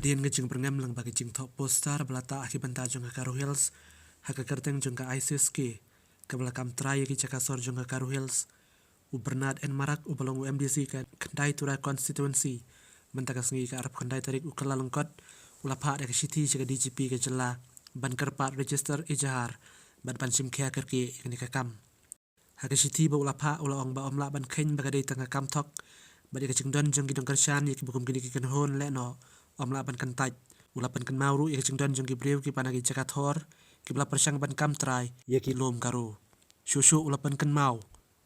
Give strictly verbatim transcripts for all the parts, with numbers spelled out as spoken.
Hadien ka jingbyrngem lyngba ka jingthoh poster ba la tah ha ki bynta jong ka Garo Hills ha ka kyrteng jong ka I C S K kaba la kam trai ïa ki jaka sor jong ka Garo Hills, u Bernard N Marak uba long u M D C ka Khyndai Tura Constituency, mynta ka sngi ka arphew khyndai tarik u Kyllalyngkot, u la phah da ka shithi sha ka D G P ka jylla ban kyrpad register ejahar bad ban shim khia kyrkieh ïa kane ka kam. Ha ka shithi ba u la phah u la ong ba ym lah ban kheiñ ba ka dei tang ka kam thok bad ïa ka jingdon jong ki nongkyrshan ïa kiba kum kine ki kynhun lehnoh ym lah ban kyntait. U la pynkynmaw ruh ïa ka jingdon jong ki briew kiba na ki jaka thor kiba la pyrshang ban kam trai ïa ki lum Garo. Shuh shuh u la pynkynmaw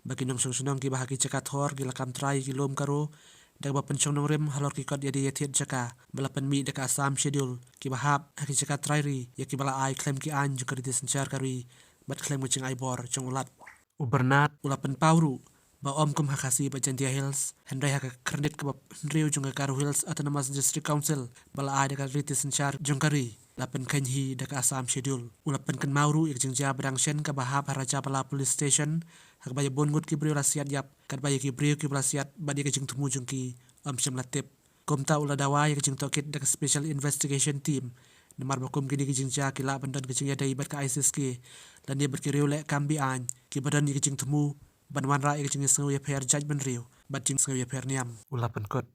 ba ki nongshong shnong kiba ha ki jaka thor ki la kam trai ïa ki lum Garo da kaba pynshong nongrim halor ki kot ïadei ïathied jaka ba la pynmih da ka Assam Schedule kiba hap ha ki jaka trai ri ïa kiba la ai khlem ki aiñ jong ka riti synshar ka ri bad khlem ka jingai bor jong u Lat. U Bernard u la pynpaw ruh ba ym kum ha Khasi bad Jaintia Hills, hynrei ha ka khyrnit kaba hynriew jong ka Garo Hills Autonomous District Council ba la ai da ka riti synshar jong ka ri la pynkheiñ hi da ka Assam Schedule. U la pynkynmaw ruh ïa ka jingjia ba dang shen kaba hap ha Rajabala Police Station ha kaba ïa bun ngut ki briew la siat ïap katba ïa ki briew kiba la siat bad ïa ka jingthmu jong ki ym shym la tip. Kumta u la dawa ïa ka jingtohkit da ka Special Investigation Team namar ba kum kine ki jingjia ki lah ban don ka jingïadei bad ka I C S K lane bad ki riewleh kam be-aiñ kiba don ïa ka jingthmu ban wanrah ïa ka jingïasngew ïapher jaitbynriew bad jingsngew ïapher niam, u la pynkut.